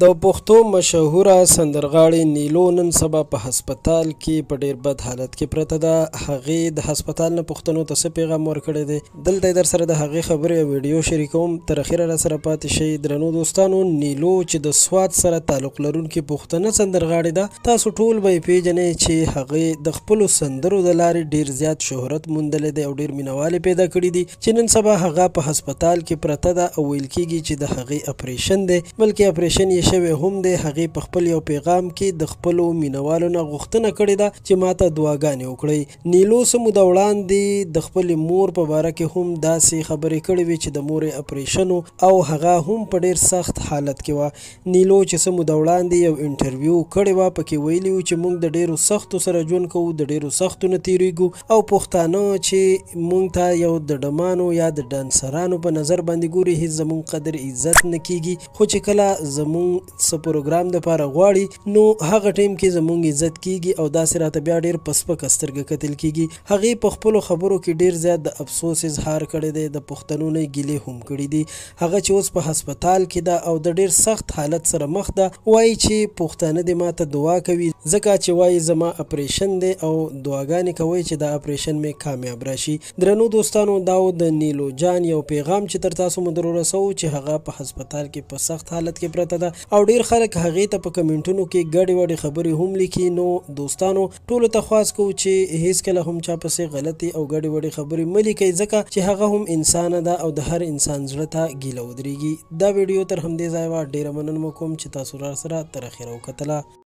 د پښتو مشهوره سندرغاړې نیلو نن سبا په هسپتال کې په ډیر بد حالت کې پرته ده. هغې د هسپتال نه پښتنو ته څه پیغام ورکړی دی، دلته یې درسره د هغې خبرې او ویډیو شریکوم. تر اخره راسره پاتې شئ. درنو دوستانو، نیلو چې د سوات سره تعلق لرونکې پښتنه سندرغاړې ده، تاسو ټول به یې پیژنئ چې هغې د خپلو سندرو د لارې ډیر زیات شهرت موندلی دی او ډیر مینوال یې پیدا کړي دي. چې نن سبا هغه په هسپتال کې پرته ده او ویل کیږي چې د هغې اپریشن دی، بلکې اپریشن یې شوی هم دی. هغې په خپل یو پیغام کې د خپلو مینوالو نه غوښتنه کړې ده چې ماته دعاګانې وکړئ. نیلو څه موده وړاندې د خپلې مور په باره کې هم داسې خبرې کړې وې چې د مور یې اپریشن و او هغه هم په ډیر سخت حالت کې وه. نیلو چې څه موده وړاندې یو انټرویو کړې وه، پکې ویلي وو چې موږ د ډیرو سختو سره ژوند کوو، د ډیرو سختو نه تیریږو او پښتانه چې موږ ته یو د ډمانو یا د ډانسرانو په نظر باندې ګوري، هیڅ زموږ قدر عزت نه کیږي، خو چې کله زموږ څه پروګرام د پاره غواړي نو هغه ټایم کې زموږ عزت کیږي او داسې راته بیا ډیر په سپکه سترګه کتل کیږي. هغې په خپلو خبرو کې ډیر زیات د افسوس اظهار کړی دی، د پښتنو نه یې ګیلې هم کړې دي. هغه چې اوس په هسپتال کې ده او د ډیر سخت حالت سره مخ ده، وایي چې پښتانه دې ماته دعا کوي، ځکه چې وایي زما اپریشن دی او دعاګانې کوي چې دا اپریشن مې کامیاب راشي. درنو دوستانو، دا و د نیلو جان یو پیغام چې تر تاسو مو در ورسوو چې هغه په هسپتال کې په سخت حالت کې پرته ده او ډیر خلک هغې ته په کمنټونو کې ګډې وډې خبرې هم لیکي. نو دوستانو، ټولو ته خواست کوو چې هیڅکله هم چا پسې غلطې او ګډې وډې خبرې مه لیکئ، ځکه چې هغه هم انسانه ده او د هر انسان زړه ته ګیله ودرېږي. دا ویډیو تر همدې ځایه وه. ډېره مننه مو کوم چې تاسو راسره تر اخره وکتله.